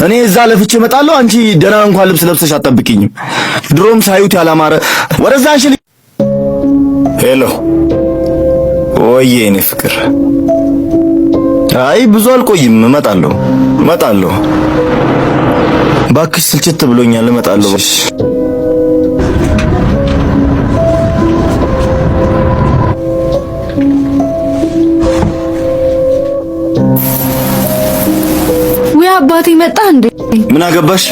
እኔ እዛ ለፍቼ እመጣለሁ። አንቺ ደህና እንኳን ልብስ ለብሰሽ አትጠብቂኝም። ድሮም ሳዩት ያላማረ ወደዛ አንቺ። Hello፣ ወይዬ የኔ ፍቅር፣ አይ ብዙ አልቆይም፣ እመጣለሁ እመጣለሁ። እባክሽ ስልችት ብሎኛል፣ እመጣለሁ። ውይ አባቴ መጣ እንዴ? ምን አገባሽ?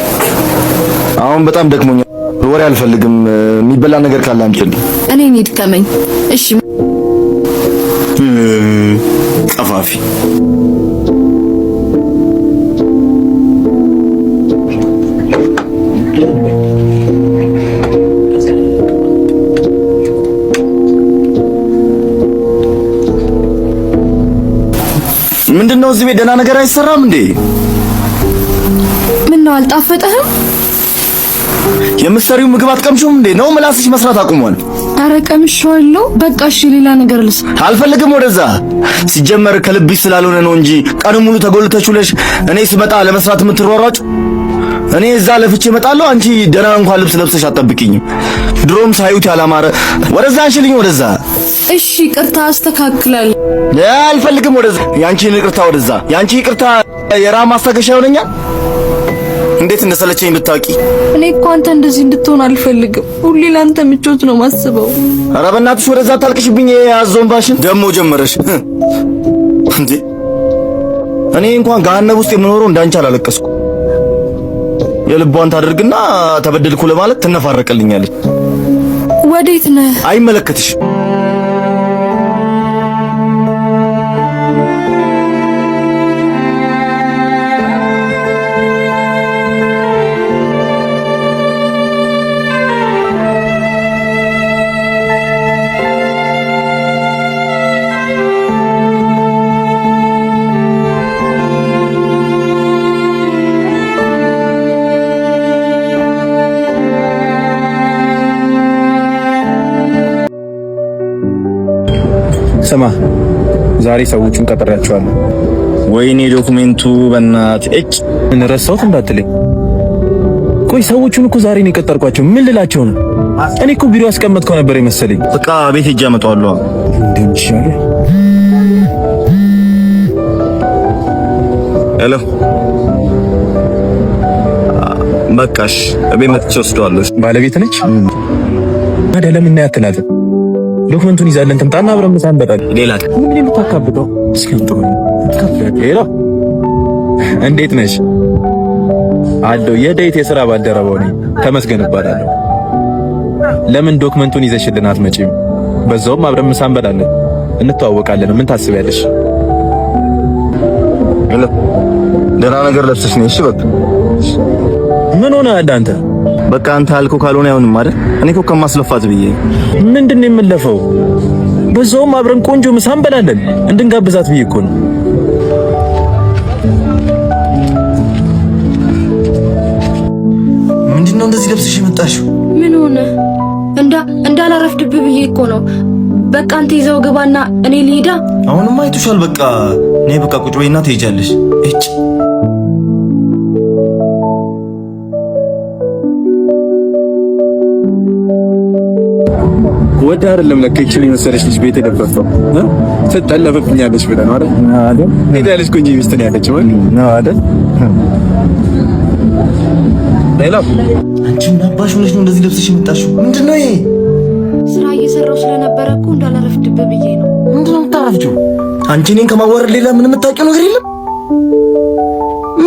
አሁን በጣም ደክሞኛል፣ ወሬ አልፈልግም። የሚበላ ነገር ካለ አምጪልኝ። እኔ ነው የደከመኝ። እሺ። ቀፋፊ። ምንድነው እዚህ ቤት ደህና ነገር አይሰራም እንዴ? ምን ነው አልጣፈጠህም? የምትሰሪው ምግብ አትቀምሺውም እንዴ? ነው ምላስሽ መስራት አቁሟል? ኧረ ቀምሼዋለሁ። በቃ እሺ፣ ሌላ ነገር ልስ አልፈልግም ወደዛ። ሲጀመር ከልብሽ ስላልሆነ ነው እንጂ ቀኑ ሙሉ ተጎልተሽ ውለሽ እኔ ስመጣ ለመስራት የምትሯሯጭ። እኔ እዛ ለፍቼ እመጣለሁ። አንቺ ደህና እንኳን ልብስ ለብሰሽ አትጠብቂኝም። ድሮም ሳዩት ያላማረ ወደዛ አንሽልኝ፣ ወደዛ። እሺ፣ ይቅርታ አስተካክላለሁ። አልፈልግም ወደዛ። ያንቺን ይቅርታ ወደዛ። ያንቺ ይቅርታ የራብ ማስታገሻ ይሆነኛል። እንዴት እንደሰለቸኝ ብታውቂ። እኔ እኮ አንተ እንደዚህ እንድትሆን አልፈልግም። ሁሌ ለአንተ ምቾት ነው ማስበው። ኧረ በእናትሽ ወደዛ ታልቅሽብኝ። የያዘውን ባሽን ደሞ ጀመረሽ እንዴ? እኔ እንኳን ገሃነብ ውስጥ የምኖረው እንዳንቺ አላለቀስኩ። የልቧን ታደርግና ተበደልኩ ለማለት ትነፋረቅልኛለች። ወዴት ነህ? አይመለከትሽ። ስማ፣ ዛሬ ሰዎቹን ቀጥሬያቸዋለሁ። ወይኔ document ኡ በእናትህ እጭ። ምን ረሳሁት እንዳትለኝ። ቆይ ሰዎቹን እኮ ዛሬ ነው የቀጠርኳቸው። ምን ልላቸው ነው? እኔ እኮ ቢሮ ያስቀመጥከው ነበር የመሰለኝ። በቃ ቤት ሄጄ አመጣዋለሁ። እንደምን ይሻላል? Hello፣ በቃሽ፣ እቤት መጥቼ ወስደዋለሁ። ባለቤት ነች ታዲያ ለምን ነው ያትላትም? document ኡን ይዛለን ትምጣና አብረን ምሳ እንበላለን። ሌላ ምን የምታካብደው? እስኪ hello፣ እንዴት ነሽ? አለሁ። የዳዊት የሥራ ባልደረባው ነኝ። ተመስገን እባላለሁ። ለምን document ኡን ይዘሽልን አትመጪም? በዛውም አብረን ምሳ እንበላለን፣ እንተዋወቃለን። ምን ታስቢያለሽ? Hello፣ ደህና ነገር ለብሰሽ ነይ። እሺ በቃ። ምን ሆነ አንተ? በቃ አንተ አልከው ካልሆነ አይሆንም አይደል? እኔ እኮ ከማስለፋት ብዬ። ምንድን ነው የምንለፈው? በዛውም አብረን ቆንጆ ምሳ እንበላለን። እንድንጋብዛት ብዬ እኮ ነው። ምንድነው እንደዚህ ለብሰሽ የመጣሽው? ምን ሆነ? እንዳላረፍድብህ ብዬ እኮ ነው። በቃ አንተ ይዘው ግባና እኔ ልሂዳ። አሁንማ አይቶሻል። በቃ ነይ፣ በቃ ቁጭ በይና ትሄጃለሽ። እጭ። ወደ አይደለም ለካ ይችል የመሰለች ልጅ ቤት የደበቀው ትጠለፍብኛለች ብለህ ነው አይደል? አይደል? እንዴት ያለች ቆንጆ ሚስት ነው ያለችው ነው አይደል? ሌላ አንቺ ምን አባሽ ሆነሽ ነው እንደዚህ ለብሰሽ የመጣሽው? ምንድነው ይሄ? ስራ እየሰራሁ ስለነበረ እኮ እንዳላረፍድብህ ብዬ ነው። ምንድነው የምታረፍጂው? አንቺ እኔን ከማዋረድ ሌላ ምንም የምታውቂው ነገር የለም።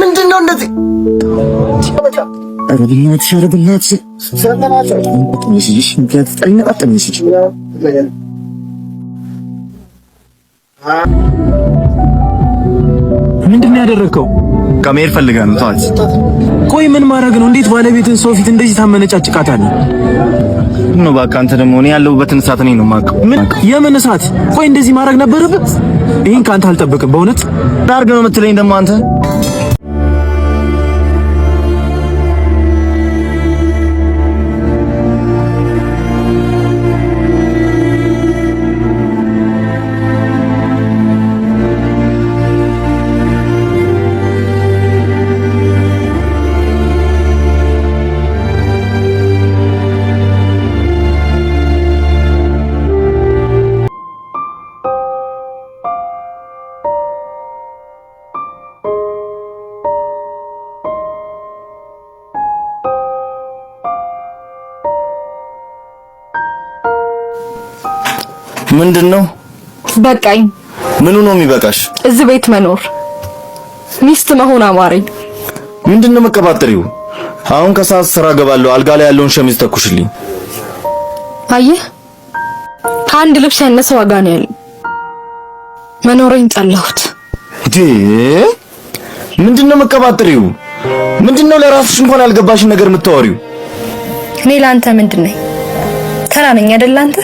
ምንድነው እንደዚህ? ኧረ በእናትሽ፣ ኧረ በእናትሽ። ምንድን ነው ያደረግከው? ከመሄድ ፈልጋ ነው። ተዋት። ቆይ ምን ማድረግ ነው? እንዴት ባለቤትን ሰው ፊት እንደዚህ ታመነጫጭቃታለህ? ነው እባክህ። አንተ ደግሞ እኔ ያለሁበትን እሳት እኔ ነው የማውቀው። ምን የምን እሳት? ቆይ እንደዚህ ማድረግ ነበረብህ? ይሄን ከአንተ አልጠብቅም በእውነት። አድርግ ነው የምትለኝ ደግሞ አንተ? ምንድን ነው? በቃኝ። ምኑ ነው የሚበቃሽ? እዚህ ቤት መኖር ሚስት መሆን አማረኝ። ምንድን ነው መቀባጠሪው? አሁን ከሰዓት ስራ ገባለሁ። አልጋ ላይ ያለውን ሸሚዝ ተኩሽልኝ። አየህ፣ ከአንድ ልብስ ያነሰ ዋጋ ነው ያለው። መኖሬን ጠላሁት። እንዴ ምንድን ነው መቀባጠሪው? ምንድን ነው ለራስሽ እንኳን ያልገባሽን ነገር የምታወሪው? እኔ ለአንተ ምንድን ነኝ? ተራ ነኝ አይደል? አንተ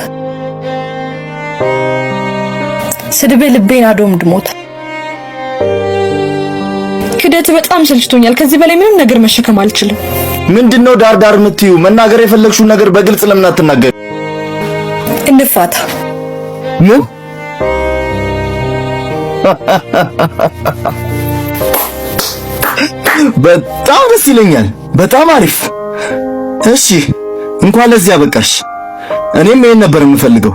ስድብህ ልቤን አዶምድሞታል። ክደት በጣም ሰልችቶኛል። ከዚህ በላይ ምንም ነገር መሸከም አልችልም። ምንድን ነው ዳር ዳር የምትዩ? መናገር የፈለግሽውን ነገር በግልጽ ለምን አትናገሪ? እንፋታ። ምን? በጣም ደስ ይለኛል። በጣም አሪፍ። እሺ እንኳን ለዚህ አበቃሽ። እኔም ይሄን ነበር የምፈልገው።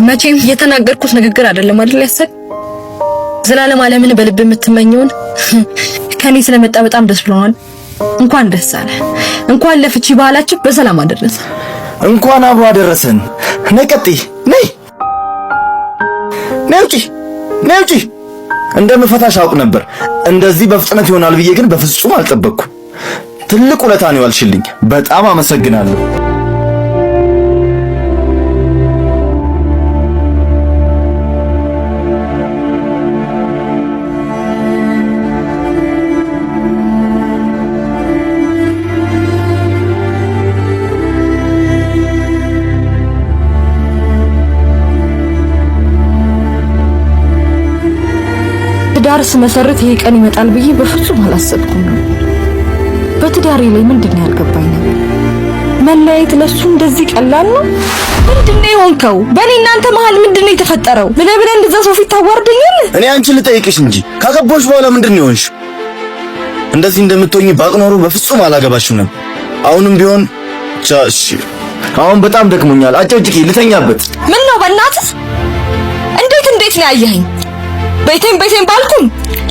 መቼም የተናገርኩት ንግግር አይደለም አይደል? ያሰብ ዘላለም ዓለምን በልብ የምትመኘውን ከኔ ስለመጣ በጣም ደስ ብሎናል። እንኳን ደስ አለ። እንኳን ለፍቺ ባህላችን በሰላም አደረሰ። እንኳን አብሮ አደረሰን። ነይ ቀጥይ፣ ነይ ነይ፣ ውጪ፣ ነይ ውጪ። እንደምፈታሽ አውቅ ነበር። እንደዚህ በፍጥነት ይሆናል ብዬ ግን በፍጹም አልጠበቅኩም። ትልቅ ውለታ ነው ያልሽልኝ። በጣም አመሰግናለሁ። ትዳር ስመሰርት ይሄ ቀን ይመጣል ብዬ በፍጹም አላሰብኩም ነበር። በትዳሬ ላይ ምንድን ነው ያልገባኝ ነገር? መለያየት ለሱ እንደዚህ ቀላል ነው? ምንድን ነው የሆንከው? በእኔ እናንተ መሀል ምንድን ነው የተፈጠረው? ብለህ ብለህ እንደዛ ሰው ፊት ታዋርደኛለህ? እኔ አንቺን ልጠይቅሽ እንጂ ካገባሽ በኋላ ምንድን ነው የሆንሽ? እንደዚህ እንደምትሆኚ ባቅ ኖሮ በፍጹም አላገባሽም ነበር። አሁንም ቢሆን እሺ፣ አሁን በጣም ደክሞኛል። አጨብጭቂ፣ ልተኛበት። ምን ነው በእናትህ እንዴት እንዴት ነው ያየኸኝ? ቤቴን ቤቴን ባልኩኝ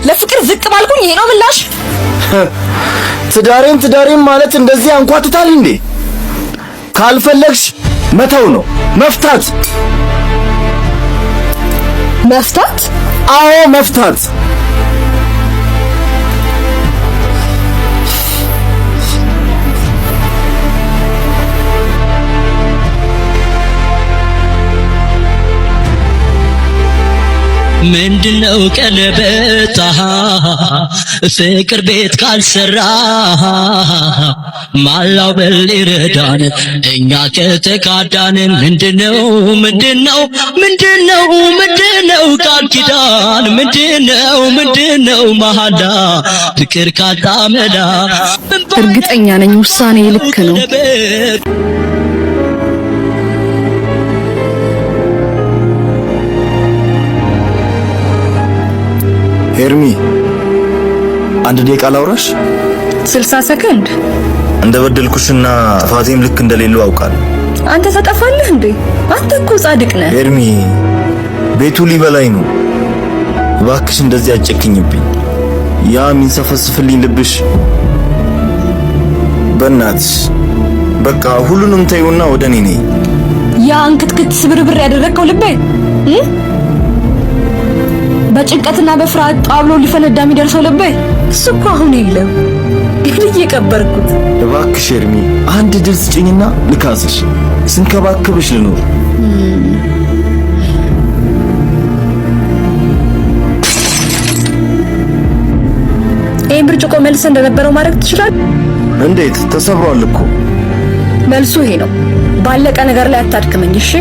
ለፍቅር ዝቅ ባልኩኝ ይሄ ነው ምላሽ? ትዳሬን ትዳሬን ማለት እንደዚህ አንኳትታል እንዴ? ካልፈለግሽ መተው ነው መፍታት። መፍታት? አዎ መፍታት። ምንድነው ቀለበት ፍቅር ቤት ካልሰራ ማላው በል ይረዳን እኛ ከተካዳን። ምንድነው ምንድነው ምንድነው ምንድነው ቃል ኪዳን ምንድነው ምንድነው መሐላ ፍቅር ካጣመላ። እርግጠኛ ነኝ ውሳኔ ልክ ነው። ኤርሚ አንድ ደቂቃ ላውራሽ። 60 ሰከንድ። እንደበደልኩሽና ጥፋቴም ልክ እንደሌለው አውቃለሁ። አንተ ተጠፋለህ እንዴ? አንተ እኮ ጻድቅ ነህ። ኤርሚ ቤቱ ሊበላኝ ነው። እባክሽ እንደዚህ አጨክኝብኝ። ያ የሚንሰፈስፍልኝ ልብሽ፣ በእናትሽ በቃ ሁሉንም ተይውና ወደ እኔ ነይ። ያ እንክትክት ስብርብር ያደረግከው ልቤ በጭንቀትና በፍርሃት ጣብሎ ሊፈነዳ የሚደርሰው ልቤ እሱ እኮ አሁን የለም፣ ግን እየቀበርኩት። እባክሽ ኤርሚ አንድ ድል ስጭኝና ልካስሽ፣ ስንከባከብሽ ልኖር። ይህን ብርጭቆ መልሰህ እንደነበረው ማድረግ ትችላለህ? እንዴት? ተሰብሯል እኮ። መልሱ ይሄ ነው። ባለቀ ነገር ላይ አታድክመኝ እሺ?